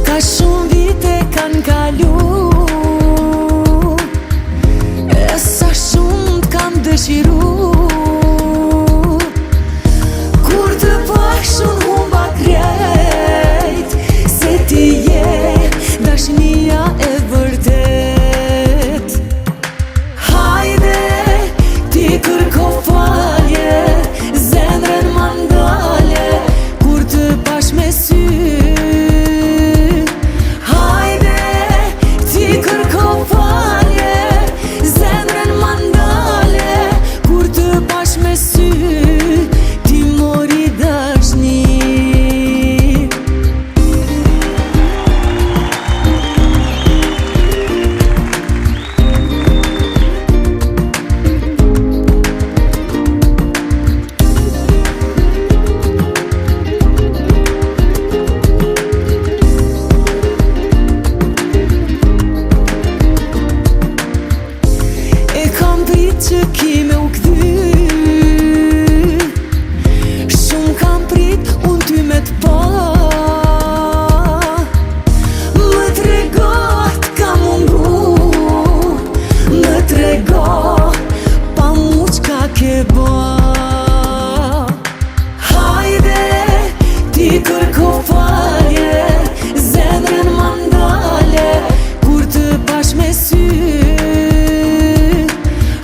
Ka shumë vite kanë kalu E sa shumë të kam dëshiru Kur të pashë unë humba krejt Se ti je dashnia e vërtet Hajde, ti kërko falje Zemrën ma ndale Kur të pash me sy Hajde, ti kërko falje Zemrën ma ndale Kur të pash me sy Ti mori dashni E kam prit që ki me u kthy Shumë kam prit unë ty me t'pa Më trego t'ka mungu Më trego Pa mu çka ke ba Hajde Ti kërko falje Zemrën ma ndale Kur të pash me sy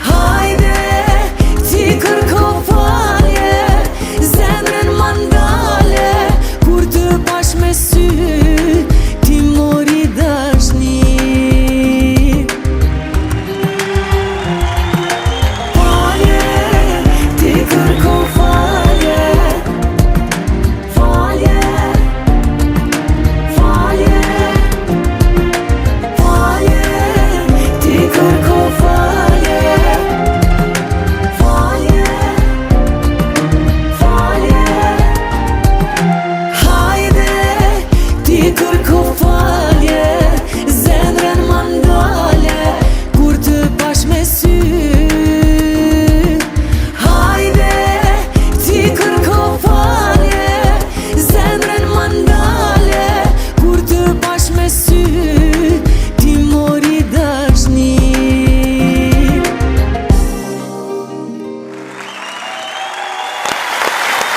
Hajde Ti kërko falje Zemrën ma ndale Kur të pash me sy Ti mori dashni Falje Ti kërko falje Falje Falje Falje Ti kërko falje Falje Falje Hajde Ti kërko falje Zemrën ma ndale Kur të pash me sy Hajde Ti kërko falje Zemrën ma ndale Kur të pash me sy Ti mori dashni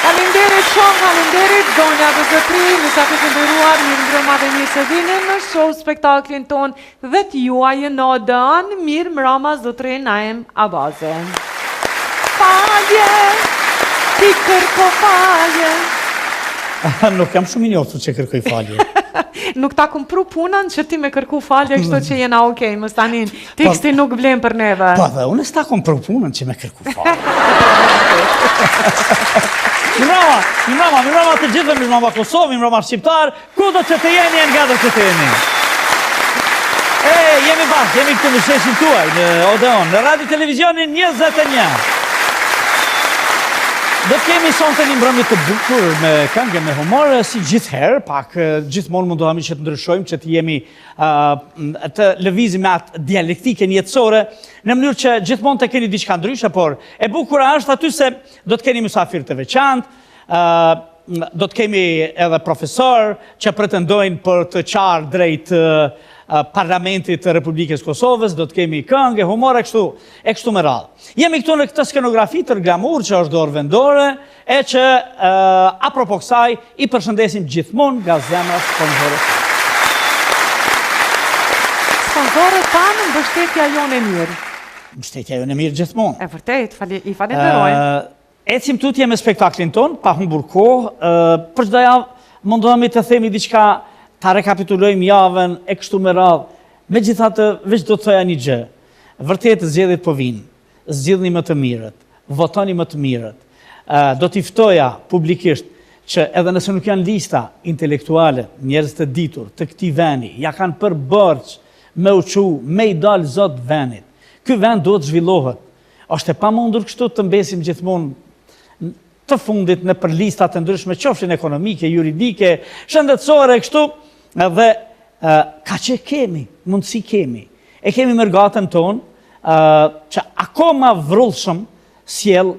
Faleminderit shumë, faleminderit zonja dhe zotërinj, mysafirë të nderuar, mirëmbrëma dhe mirë se vini në show spektaklin tonë dhe të juajin në Odeon, mirëmbrëma zotëri Naim Abazi. Falje, ti kërko falje. Nuk jam shumë i njohur që kërkoj falje. Nuk ta kom pru punën që ti me kërku falje, kështu që jena okej, mos tani, teksti nuk vlen për neve. Po dhe unë s'ta kom pru punën që me kërku falje. Mirëmbrama, mirëmbrama, mirëmbrama të gjithëve, mirëmbrama Kosovë, mirëmbrama Shqiptar, kudo që të jeni e ngado që të jeni. E, jemi bashkë, jemi këtu në sheshin tuaj, në Odeon, në Radio Televizionin 21. Do të kemi sonte një mbrëmje të bukur me këngë me humor, si gjithherë, pak gjithmonë mundohemi që të ndryshojmë, që të jemi të lëvizim me atë dialektikën jetësore, në mënyrë që gjithmonë të keni diçka ndryshe, por e bukura është aty se do të keni mysafirë të veçantë, do të kemi edhe profesor që pretendojnë për të çarë drejt Parlamentit të Republikës Kosovës, do të kemi këngë, humor e kështu, e kështu me radhë. Jemi këtu në këtë skenografi të glamur që është dorë vendore, e që apropo kësaj i përshëndesim gjithmonë nga zemra sponsorët. sponsorët tanë, mbështetja jonë e mirë. Mbështetja jonë e mirë gjithmonë. E vërtet, i falenderojmë. Ecim tutje me spektaklin tonë, pa humbur kohë, për çdo javë mundohemi të themi diçka, ta rekapitulojmë javën e kështu me radhë. Megjithatë, veç do të thoja një gjë. Vërtet zgjedhjet po vijnë. Zgjidhni më të mirët, votoni më të mirët. Do t'i ftoja publikisht që edhe nëse nuk janë lista intelektuale, njerëz të ditur të këtij veni, ja kanë për borxh me u çu, me i dalë zot venit. Ky vend duhet të zhvillohet. Është e pamundur kështu të mbesim gjithmonë të fundit nëpër lista të ndryshme, qofshin ekonomike, juridike, shëndetësore, kështu, edhe ka që kemi, mundësi kemi. E kemi mërgatën tonë, që akoma vrullshëm sjell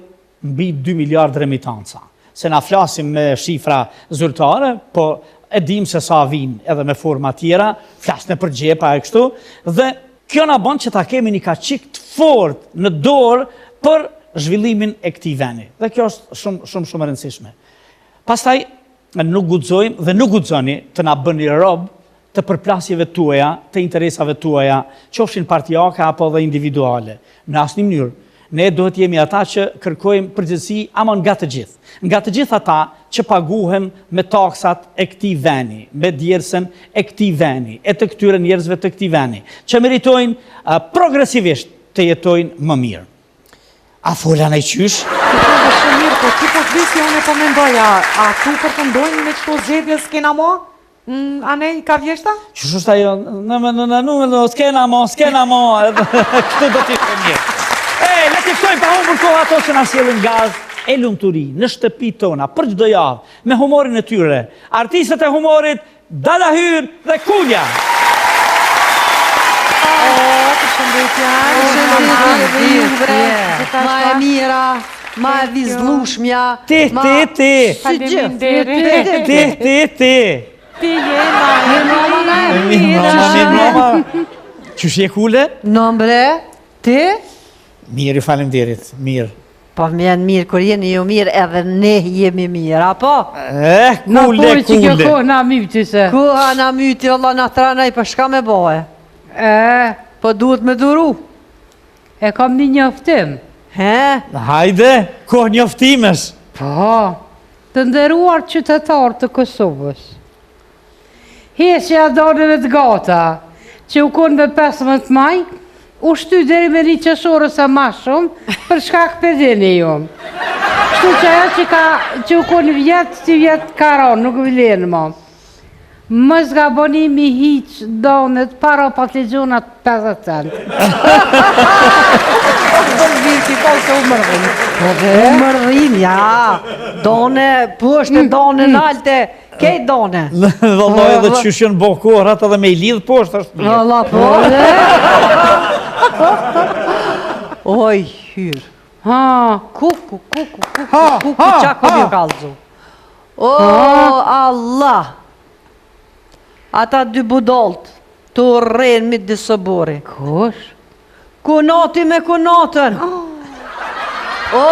mbi 2 miliard remitanca. Se na flasim me shifra zyrtare, po e dim se sa vijnë edhe me forma tjera, flas nëpër xhepa e kështu, dhe kjo na bën që ta kemi një kaçik të fortë në dorë për zhvillimin e këtij veni. Dhe kjo është shumë, shumë, shumë e rëndësishme. Pastaj, nuk guxojmë dhe nuk guxoni të na bëni rob të përplasjeve tuaja, të interesave tuaja, qofshin partiake apo dhe individuale. Në asnjë mënyrë. Ne duhet jemi ata që kërkojmë përgjegjësi ama nga të gjithë. Nga të gjithë ata që paguhen me taksat e këtij veni, me djersën e këtij veni, e të këtyre njerëzve të këtij veni, që meritojnë progresivisht të jetojnë më mirë. A fola në qysh? Ti fole shumë mirë, po ti po flisje unë po mendoja, a tu përfundojnë me qëto zgjedhje s'kena mo? Mm, a ne i ka vjeshta? Qysh është ajo, në në në në në në s'kena mo, s'kena mo, edhe kështu do t'ishte mirë. E, le t'i ftojmë pa humbur kohë ato që na sjellin gaz e lumturi në shtëpi tona, për çdo javë, me humorin e tyre. Artistët e humorit, Dada Hyr dhe Kulja! Përshëndetje, Përshëndetje edhe juve, ma e mira, ma e vizlushmja. Ti, ti, ti. Faleminderit. Ti, ti, ti. Ti je ma e mira. Mirëmbrëma, mirëmbrëma. Qysh je Kule? Nombre, ti? Mirë, faleminderit, mirë. Po më vjen mirë, kur jeni ju mirë edhe ne jemi mirë, apo? Eh, kule, kule. Na që kjo kohë na myti se. Koha na myti, Allah na tranaj, po shka me bo e? E. Po duhet me duru. E kam një njoftim. He? Hajde, kohë njoftimesh. Po, të nderuar qytetarë të Kosovës. Heqja e daneve të gata, që u konë me 15 maj, u shty deri me një qershor ose ma shumë, për shkak pe dini ju. Kështu që ajo që, ka, që u konë vjet, sivjet ka ranë, nuk vlen mo. Mos gaboni mi hiq danet para patligjonat 50 cent. Mirë po se u mërdhim. Po dhe? U mërdhim, ja. Done, poshtë done mm. nalte. Kejt done. Valla edhe qysh janë bo kohërat edhe me i lidh poshtë është mirë. Valla po. Oj, hyrë. Ha. Ku, ku, ku, ku, ku, ku, ku, ku, qa kom ju kallzu. O, Allah. Ata dy budallt, tu u rreh midis oborri. Kush? Kunati me kunatën. O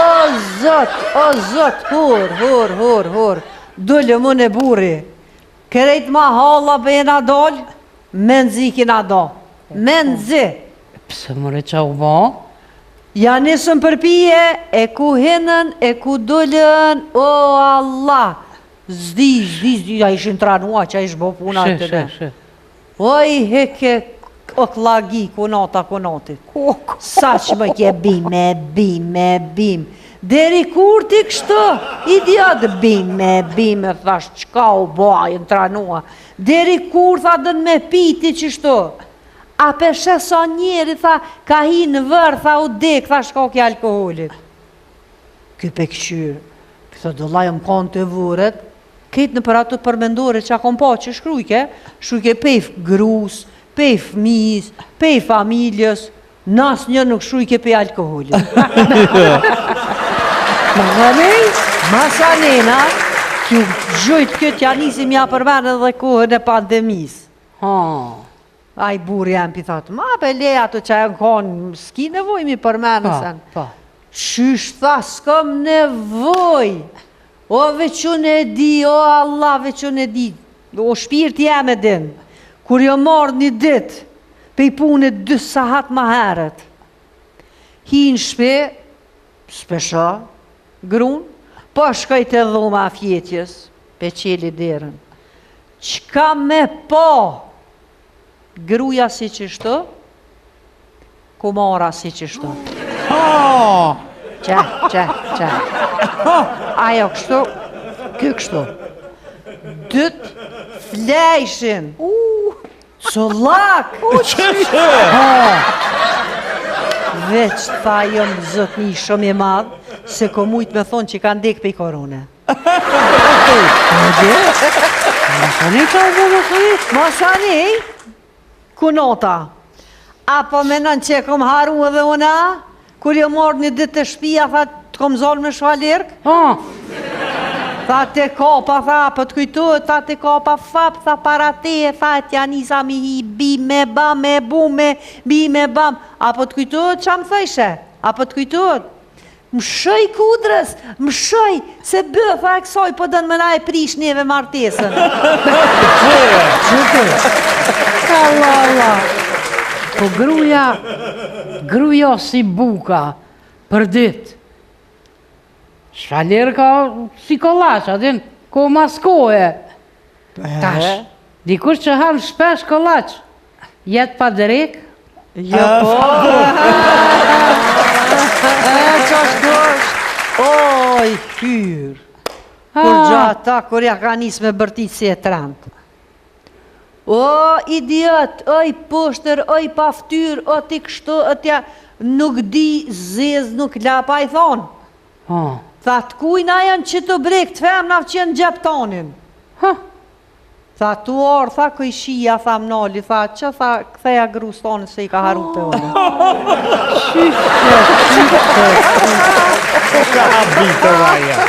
zot, o zot, hur, hur, hur, hur. Dulëm unë e burri. Krejt mahalla be jena dol, menzi kina do. Menzi. Pse more ça u bo? Ja nisën për pije, e ku hinën, e ku dulën, o Allah. S'di, s'di, s'di, a ishin tranua, ça ish bo puna aty. She, she, she. Oj heke o kllagi kunata kunatit sa që më ke bim e bim e bim deri kur ti kështu idiot bim e bim e thash çka u bo a janë tranua deri kur tha don me pi ti qështu a pe sheh sa njeri tha ka hi në vërr tha u dek tha shkak i alkoholit ky pe kqyr thotë vëlla jam kanë te vorret Krejt nëpër ato përmendore ça kom pa që shkrujke, shkrujke pej grus, pej fëmijës, pej familjes, në asnjë nuk shkrujke pej alkoholit. Masanena, t'ju gjujt këtë ja nisi m'ja përmen edhe kohën e pandemisë. Ha. Ai burri jem p'i thotë, ma be le ato që janë konë, s'ki nevojë mi përmenë po, sen. Po. Qysh tha, s'kom nevojë. O veç unë e di, o Allah veç unë e di, o shpirti jem e din, kur jom marrë një ditë. Pej pune dy sahat ma herët. Hi në shpi, s'pe shoh, grun, po shkoj te dhoma e fjetjes, pe çeli derën. Çka me pa? Gruja si qështu, kumara si qështu. Qe, qe, qe. Ajo kështu, ky kështu. Dytë flejshin. Cullak! Veç tha jam zotni shumë i madh, se ko mujtë me thonë që ka ndekë pej korone. Masani ka u bo, masani? Masani, kunota. A po menon që e kom harru edhe una? Kur jom ardhë një ditë te shpia, tha, të kom zonë me shvalirk? Ha. Tha, te kapa, tha, po të kujtohet, tha, te kapa, fap, tha, para teje, tha, e t'ja nisa mi hi, bi, me, ba, me, bu, me, bi, me, bam. A po të kujtohet ça më thojshe? A po të kujtohet? Mshoj kudrës, mshoj, se bëtha e kësaj po don me na e prish neve martesën. Qe? Allah, Allah. Po gruja, gruja si buka, për dit. Shfaler ka si kollaç, a din, ko mas kohe. Tash, dikush që han shpesh kollaç, jet pa drek? Jo po. E, qashtu është? Oj, hyrë. Kur gjata, kur ja ka nis me bërtit si e trent. O, idiot, o i poshtër, o i paftyrë, o ti kështu, o tja, nuk di zez, nuk la pa i thonë. Tha, të kujna janë qito brekë të femnave që janë n'xhep tonin. Ha. Tha, tu ardhë, tha, kojshia, tha, m'nali, tha, që, tha, ktheja grus tone se i ka harru te unë. Qyqe, qyqe, Po ka habitë vaja.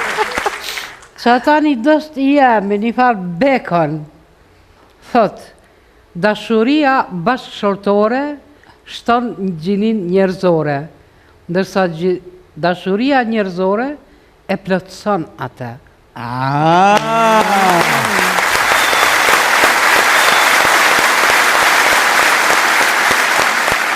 Që ata një dost i jemi, një farë Bacon, thot, dashuria bashkëshortore shton gjinin njerëzore, ndërsa dashuria njerëzore e plotëson atë. Ah.